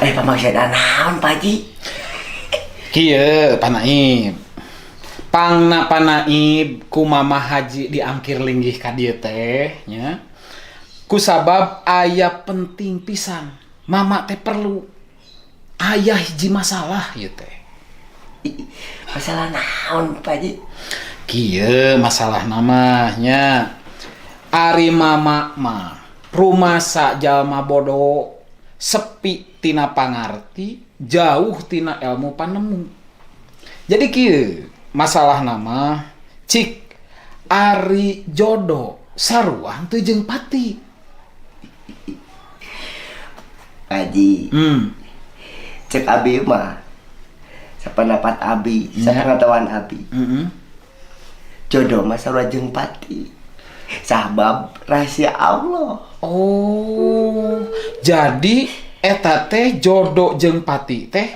Pamaksudna naon, Pak Haji? Kieu, Pak Naib. Pangna Pak Naib ku Mama Haji diangkir linggih ka dieu teh nya. Kusabab aya penting pisan. Mama teh perlu aya hiji masalah ieu teh. Masalah naon, Pak Haji? Kieu masalah namanya. Ari mama mah rumasa jalma bodoh, sepi tina pangarti, jauh tina ilmu panemu. Jadi kieu masalah nama cik ari jodoh sarua teu jeung pati. Pak Haji, cek abi mah, sapendapat abi, sapengetahuan abi. Jodoh mah sarua jeung pati. Sabab rahasia Allah. Oh, jadi eta teh jodoh jeung pati teh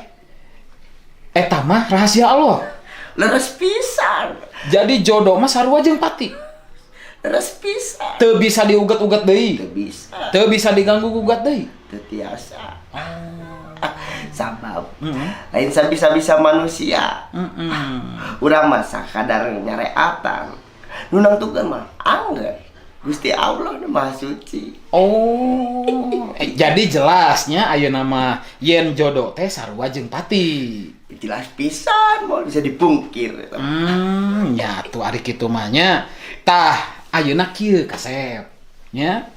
eta mah rahasia Allah. Leres pisan. Jadi jodoh mah sarua jeung pati. Leres pisan. Teu bisa diugat-ugat deui. Teu bisa. Teu bisa diganggu gugat deui. Teu tiasa. Sabab lain sabisa-bisa manusia. Urang mah sakadar nyareatan. Nu nangtukeun mah angger Gusti Allah nu Maha Suci. Oh, jadi jelasnya ayeuna mah yen jodoh teh sarua jeung pati. Jelas pisan, moal bisa dipungkir. Ya tuh ari kitu mah nya. Tah, ayeuna kieu kasep nya.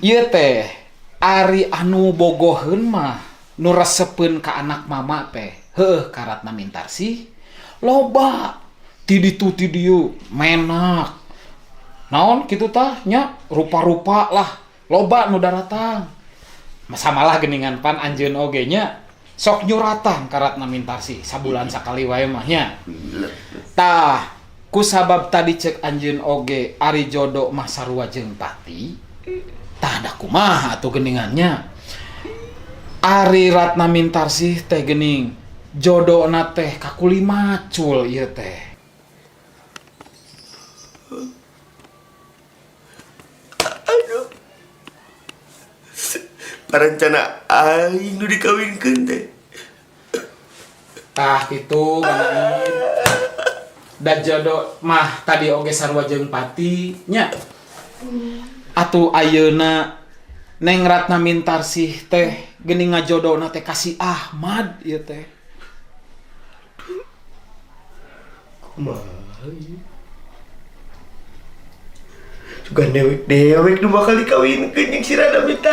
Ieu teh ari anu bogoheun mah nu resepeun ka anak mama teh heueuh ka Ratna Mintarsih loba ti ditu ti dieu menak naon kitu tah nya, rupa-rupa lah, loba nu daratang. Samalah geningan pan anjeun oge nya sok nyuratan ka Ratna Mintarsih sabulan sakali wae mah nya. Tah, kusabab tadi cek anjeun oge ari jodoh mah sarua jeung pati, tah da kumaha atuh geningannya ari Ratna Mintarsih teh gening jodohna teh kakuli macul ieu teh. Aduh. Parencana aing nu dikawinkeun teh. Tah kitu Bang. Da jodoh mah tadi oge sarua jeung pati nya. Atuh ayeuna Neng Ratna Mintarsih teh geuning ngajodona teh ka si Ahmad ieu teh. Kumaha ieu? Sugan dewek-dewek nu bakal dikawinkeun jeung si Ratna Mintarsih.